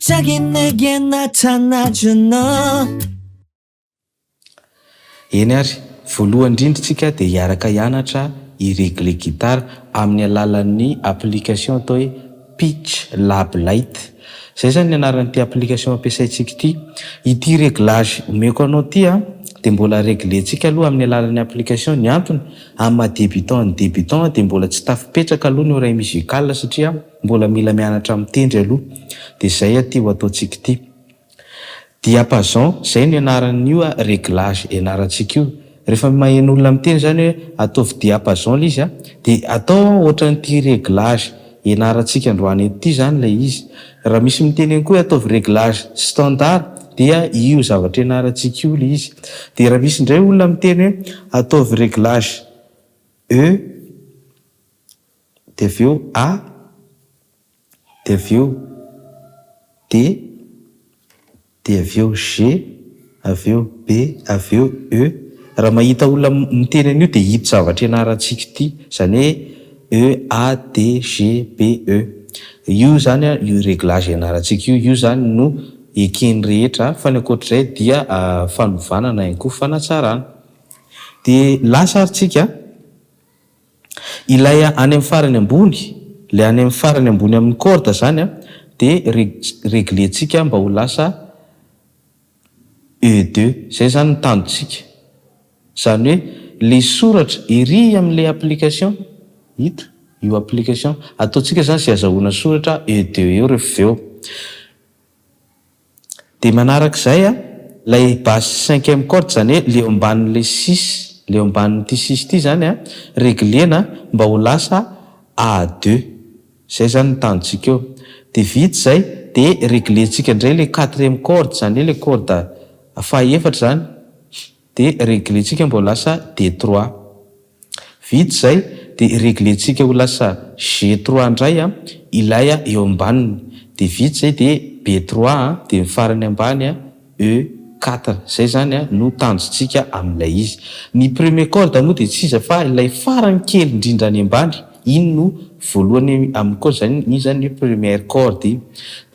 갑자기 내게 나타나준 너. Eny ary, voalohany indrindra tsika dia hiaraka hianatra hi-regler gitara amin'ny alalan'ny application atao hoe Pitch Lab Lite. Izay izany ny anaran'ity application ampiasaintsika ity. Ity réglage omeko anao ity an, dia mbola regler-ntsika aloha amin'ny alalan'ny application. Ny antony, amin'ny maha débutant ny débutant dia mbola tsy tafipetraka aloha ny oreille musicale satria mbola mila mianatra mitendry aloha. Dia izay aty ho ataontsika ity. Diapason, izay no anaran'io réglage ianarantsika io. Rehefa maheno olona miteny izany hoe ataovy diapason ilay izy an, dia atao ohatran'ity réglage ianarantsika androany eto ity izany ilay izy. Raha misy miteny ihany koa hoe ataovy réglage standard dia io zavatra ianarantsika io ilay izy. Dia raha misy indray olona miteny hoe ataovy réglage E, dia avy eo A, dia avy eo D, dia avy eo G, avy eo B, avy eo E. Raha mahita olona miteny an'io dia ito zavatra ianarantsika ity, izany hoe E, A, D, G, B, E. Io izany an, io réglage ianarantsika io, io izany no eken'ny rehetra fa ny ankoatr'izay dia fanovana na ihany koa fanatsarana. Dia lasa ary tsika. Ilay any amin'ny farany ambony, ilay any amin'ny farany ambony amin'ny corde izany an, dia regler-ntsika mba ho lasa E deux. Izay izany ny tanjontsika. Izany hoe ilay soratra ery amin'ilay application, ito, io application, ataontsika izany izay azahoana soratra E deux eo rehefa avy eo. Dia manarak'izay a, ilay basse cinquième corde izany hoe le eo ambanin'ilay six, le eo ambanin'ity six ity izany a, reglena mba ho lasa A deux. Izay izany ny tanjontsika eo. Dia vita izay, dia reglentsika indray ilay quatrième corde, izany hoe ilay corde fahaefatra izany, dia reglentsika mba ho lasa D trois. Vita izay dia regler-tsika ho lasa G trois indray ilay eo ambaniny. Dia vita izay dia B trois dia ny farany ambany E quatre. Izay izany no tanjontsika amin'ilay izy. Ny premier corde moa dia tsy iza fa ilay farany kely indrindra any ambany. Iny no voalohany amin'ny corde izany, iny izany ny première corde iny.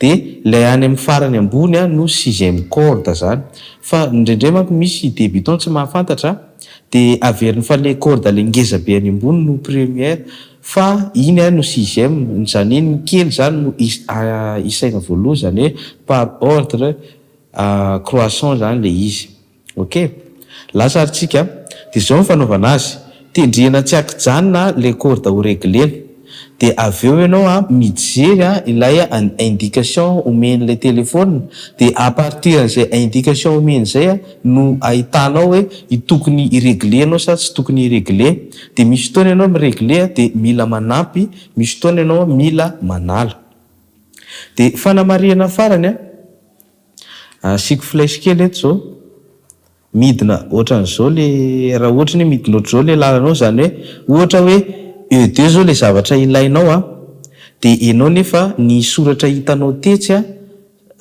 Dia ilay any amin'ny farany ambony no sixième corde izany. Fa indraindray manko misy débutant tsy mahafantatra Dia averiny fa le corde le ngeza be any ambony no première fa iny no sixième, izany hoe ny kely izany no isaina voalohany izany hoe par ordre croissant izany le izy. Ok. Lasa ary tsika. Dia izao ny fanaovana azy, tendrena tsy ankijanona le corde ho reglena. Dia avy eo ianao mijery ilay indication omen'ilay telephone, dia à partir an'izay indication omeny izay no ahitanao hoe tokony hi-regler ianao sa tsy tokony hi-regler. Dia misy fotoana ianao mi-regler dia mila manampy, misy fotoana ianao mila manala. Dia fanamarihana farany, asiako flèche kely eto izao. Midina ohatran'izao le, raha ohatra ny hoe midina ohatr'izao le lalanao, izany hoe ohatra hoe E deux zao le zavatra ilainao an, de enao nefa ny soratra hitanao tetsy an,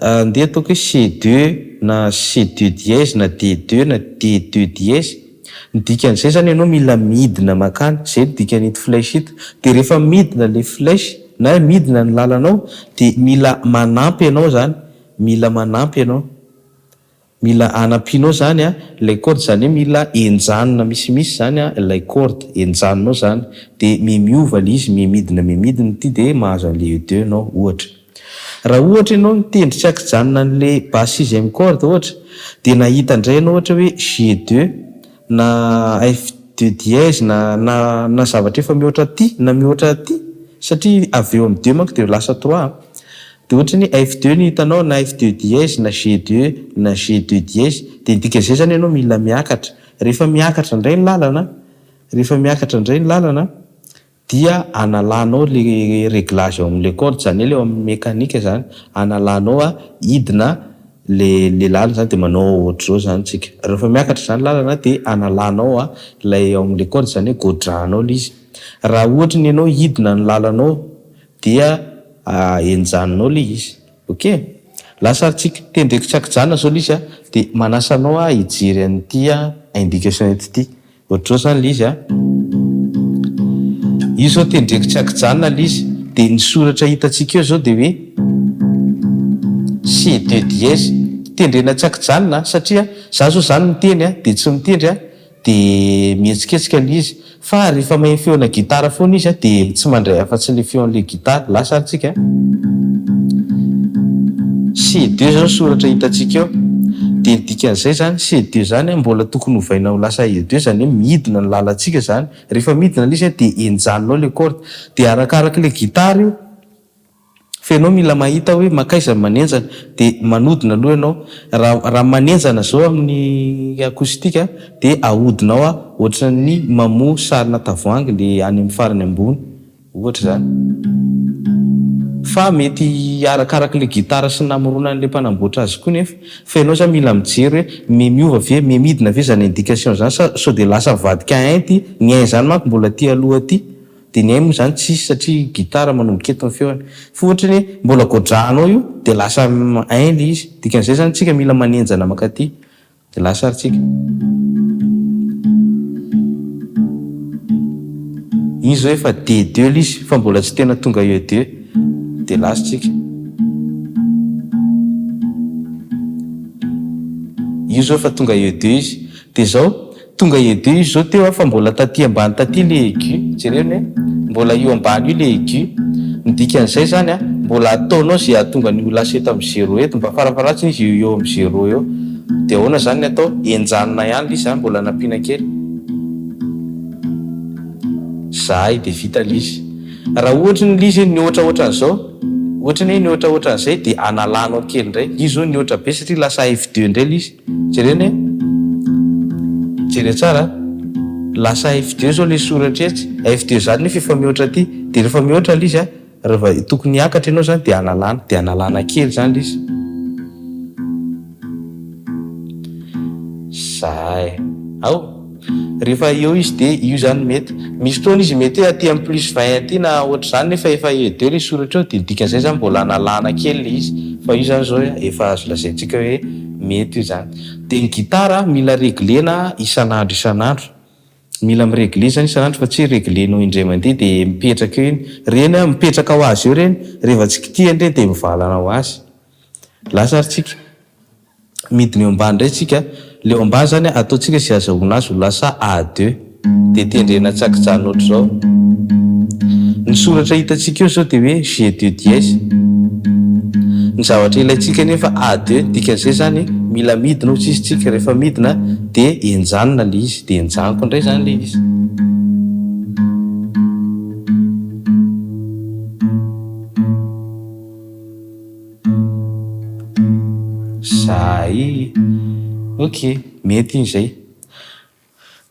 andeha ataoko hoe C deux na C deux dièse na D deux na D deux dièse, ny dikan'izay zany enao mila midina makany, zay ny dikan'ito flèche ito, de rehefa midina le flèche na midina ny lalanao de mila manampy enao zany, mila manampy enao. Mila anampianao zany a ilay corde zany hoe mila henjanina misimisy zany a ilay corde, henjaninao zany de mihamiova le izy, mihamidina mihamidina ity de mahazo an'le E deux enao ohatra. Raha ohatra ianao nitendry tsy ankijanona an'le basse sixième corde ohatra de nahita indray ianao ohatra hoe G deux na F deux dièse na na na zavatra efa mihoatra aty na mihoatra aty satria avy eo amin'ny deux manko de lasa trois a. Dia ohatra ny F deux no hitanao na F deux dièse na G deux na G deux dièse dia ny dikan'izay zany ianao mila miakatra. Rehefa miakatra indray ny lalana, rehefa miakatra indray ny lalana dia analanao le réglage ao amin'ilay corde, izany hoe le ao amin'ny mécanique zany, analanao hidina le le lalana zany dia manao ohatr'izao zany tsika. Rehefa miakatra zany lalana dia analanao ilay ao amin'ilay corde, izany hoe godrahanao ilay izy. Raha ohatra ny ianao hidina ny lalanao dia henjaninao le izy. Ok? Lasa ary tsika tendreko tsy ankijanona zao le izy a, dia manasa anao aho hijery an'ity indication eto ity. Ohatr'izao zany le izy a. Io zao tendreko tsy ankijanona le izy, dia ny soratra hitantsika eo zao dia hoe. C deux dièse. Tendrena tsy ankijanona satria za zao zany miteny a de tsy mitendry a de mihetsiketsika le izy fa rehefa maheno feona gitara foana izy a de tsy mandray afa-tsy le feon'le gitara. Lasa ary tsika a. C deux zao ny soratra hitantsika eo. De ny dikan'izay zany C deux zany mbola tokony hovaina ho lasa E deux zany hoe midina ny lalantsika zany. Rehefa midina le izy a de henjanina ao le corde. De arakarak'le gitara io. Fa ianao mila mahita hoe mankaiza ny manenjana dia manodina aloha ianao. Raha raha manenjana zao amin'ny acoustique dia ahodinao a ohatran'ny mamoha sarina tavoahangy le any amin'ny farany ambony ohatra izany. Fa mety arakarak'le gitara sy ny namoronan'le mpanamboatra azy koa nefa. Fa ianao zany mila mijery hoe me miova ve, me midina ve zany indication zany sa sao dia lasa mivadika un ty, ny un zany manko mbola aty aloha aty. Dia ny ahy moa izany tsisy satria gitara manomboka eto ny feony. Fa ohatra ny hoe mbola godrahanao io dia lasa un ilay izy. Dikan'izay izany tsika mila manenjana mankaty. Dia lasa ary tsika. Iny izao efa D deux ilay izy fa mbola tsy tena tonga E deux. Dia lasa tsika. Io izao efa tonga E deux izy. Dia izao. Tonga aider izy zao teo a fa mbola taty ambany taty le aigu, jereo anie, mbola io ambany io le aigu, ny dikan'izay zany a mbola ataonao ze hahatonga an'io lasa eto amin'ny zéro eto, mba farafaharatsiny izy eo eo amin'ny zéro eo, de ahoana zany ny atao, henjanina ihany le izy zany mbola nampiana kely, zay de vita le izy, raha ohatry ny le izy nihoatra ohatran'izao, ohatry ny hoe nihoatra ohatran'izay de analanao kely indray, io zao nihoatra be satria lasa F2 indray le izy. Jereo anie, jereo tsara a, lasa F2 zao le soratra etsy, F2 zany nefa efa mihoatra aty, de rehefa mihoatra le izy a, rehefa tokony hiakatra ianao zany de analana, de analana kely zany le izy. Zay, ao. Rehefa eo izy dia io zany mety. Misy fotoana izy mety hoe aty amin'ny plus 20 aty na ohatr'izany nefa efa E deux le soratra eo dia ny dikan'izay zany mbola analana kely le izy. Fa io zany zao efa azo lazaintsika hoe mety io zany. Dia ny gitara mila reglena isan'andro isan'andro. Mila mi-regler zany isan'andro fa tsy hoe reglenao indray mandeha dia mipetraka eo iny. Ireny an, mipetraka ho azy eo ireny, rehefa tsy kitihana ireny dia mivalana ho azy. Lasa ary tsika. Midina eo ambany indray tsika, le eo ambany zany ataontsika izay azahoana azy ho lasa A deux. Dia tendrena tsy ankijanona ohatr'izao. Ny soratra hitantsika eo izao dia hoe G deux dièse. Ny zavatra ilaintsika anefa A deux, dikan'izay zany mila midina hoy tsisy tsika, rehefa midina dia henjanina le izy, dia henjaniko indray zany le izy. Zay. Ok, mety iny zay.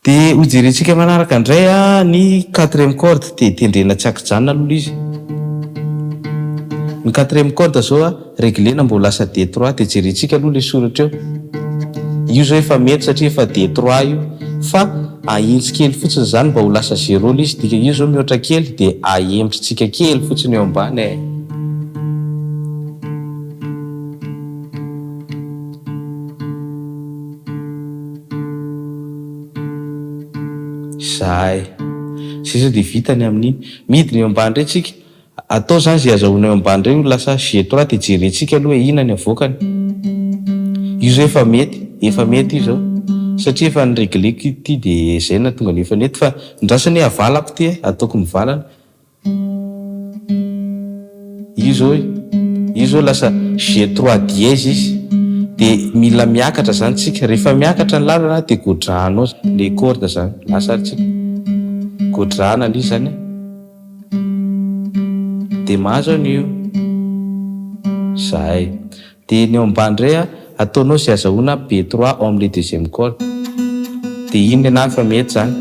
Dia ho jerentsika manaraka indray ny quatrième corde, dia tendrena tsy ankijanona aloha ilay izy. Ny quatrième corde zao a, reglena mba ho lasa D trois, dia jerentsika aloha ilay soratra eo. Io zao efa mety satria efa D trois io, fa ahintsy kely fotsiny izany mba ho lasa zéro ilay izy, dika io zao mihoatra kely dia ahembotritsika kely fotsiny eo ambany e. Zay. Zay zao dia vita ny amin'iny. Midina eo ambany indray tsika. Atao zany izay azahoana eo ambany indray ho lasa G3 dia jerentsika aloha hoe inona ny avoakany. Io zao efa mety, efa mety io zao. Satria efa ni-regleko ity dia izay no nahatonga ny efa nety fa ndrasany hoe avalako ity e, ataoko mivalana. Io zao io zao lasa G trois dièse izy dia mila miakatra zany tsika, rehefa miakatra ny lalana dia godrahanao le corde zany, lasa ary tsika, godrahana le izy zany dia mahazo an'io, zay. Dia ny eo ambany indray a, ataonao izay azahoana B trois ao amin'ilay deuxième corde. Dia iny nenaha efa mety izany.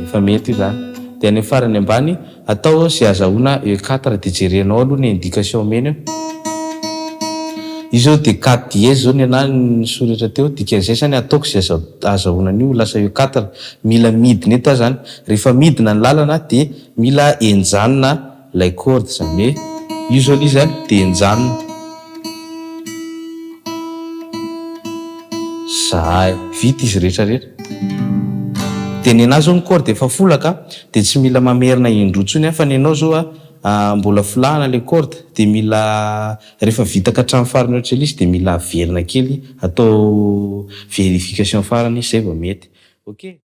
Efa mety io izany. Dia any amin'ny farany ambany, atao izay azahoana E quatre, dia jerenao aloha ny indication omeny eo. Io izao dia quatre dièse izao nenaha ny soratra teo, dikan'izay izany ataoko izay azahoana an'io ho lasa E quatre. Mila midina eto aho izany. Rehefa midina ny lalana dia mila henjanina. Ilay corde izany hoe io zao ilay izy an, dia henjanina. Zay, vita izy rehetra rehetra. Dia nenah zao ny corde efa folaka dia tsy mila mamerina indroa intsony an, fa nenao zao an. mbola folahana le corde, de mila rehefa vita ka hatramin'ny farany ohatry izy, de mila averina kely, atao vérification farany zay vao mety. Ok.